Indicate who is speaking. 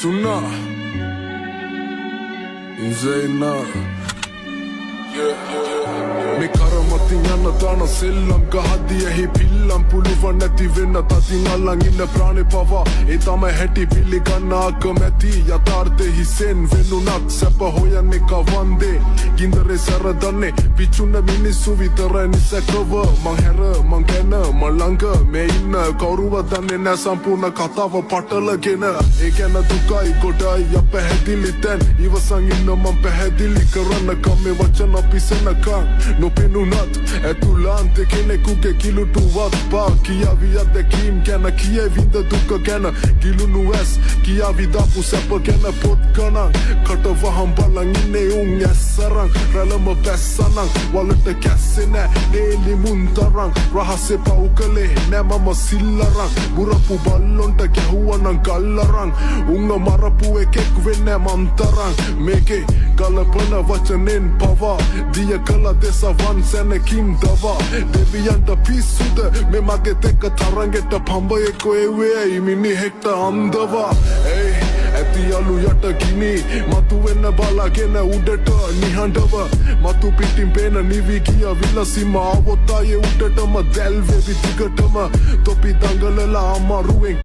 Speaker 1: Suna Inzeina. මේ කරමතින් යන දාන සෙල්ලම් ගහද්දි ඇහි පිල්ලම් පුළුවන් නැති වෙන්න තතින් අල්ලන් ඉන්න ප්‍රාණේ පවා. ඒ තමයි හැටි, පිළිගන්න අකමැති යථාර්ථෙ. හිසෙන් වෙනුනත් සැප හොයන්නේ කවන්දේ? ගින්දරේ සැර දන්නේ පිච්චුන මිනිස්සු විතරයි. නිසැකව මං හැර මං ගැන මං ළඟ මේ ඉන්න කවුරුවත් දන්නේ නෑ සම්පූර්ණ කතාව පටලගෙන. ඒ ගැන දුකයි ගොඩයි අපැහැදිලි තැන්. ඉවසන් ඉන්න මං පැහැදිලි කරන්නකම්. මේ වචන පිසෙනකම් නොපෙනුනත් ඇතුළාන්තේ කෙනෙකුගේ කිලුටුවත් පා කියාවි අත්දැකීම් ගැන, කියවිඳ දුක ගැන, ගිලුණු ඇස් කියාවි දාපු සැප ගැන. පොත් ගණන් කට වහන් බලන් ඉන්නේ උන් ඇස් අරන්. රැළම බැස්සනං වලට කැස්සේ නෑ නේලි මුන් තරම්. රහසේ පව් කළේ නෑ මම සිල් අරන්. බුරපු බල්ලොන්ට ගැහුවනම් ගල් අරන්. උන්ව මරපු එකෙක් වෙන්නේ මං තරම්. මේකේ ගලපන වචනෙන් පවා දිය කළ දෙසවන් සැනකින් දවා. දෙවියන්ට පිස්සුද මේ මගේ දෙක තරඟෙට පඹයෙක් එව්වේ ඇයි මිනිහෙක්ට අන්දවා? ඒයි ඇති අලු යට ගිනි මතු වෙන්න බලාගෙන උඩට නිහඬව. මතු පිටින් පේන නිවි ගිය විලසිම ආවොත් ආයේ උඩටම දැල් වෙවි දිගටම. තොපි දඟලලා අමාරුවෙන්.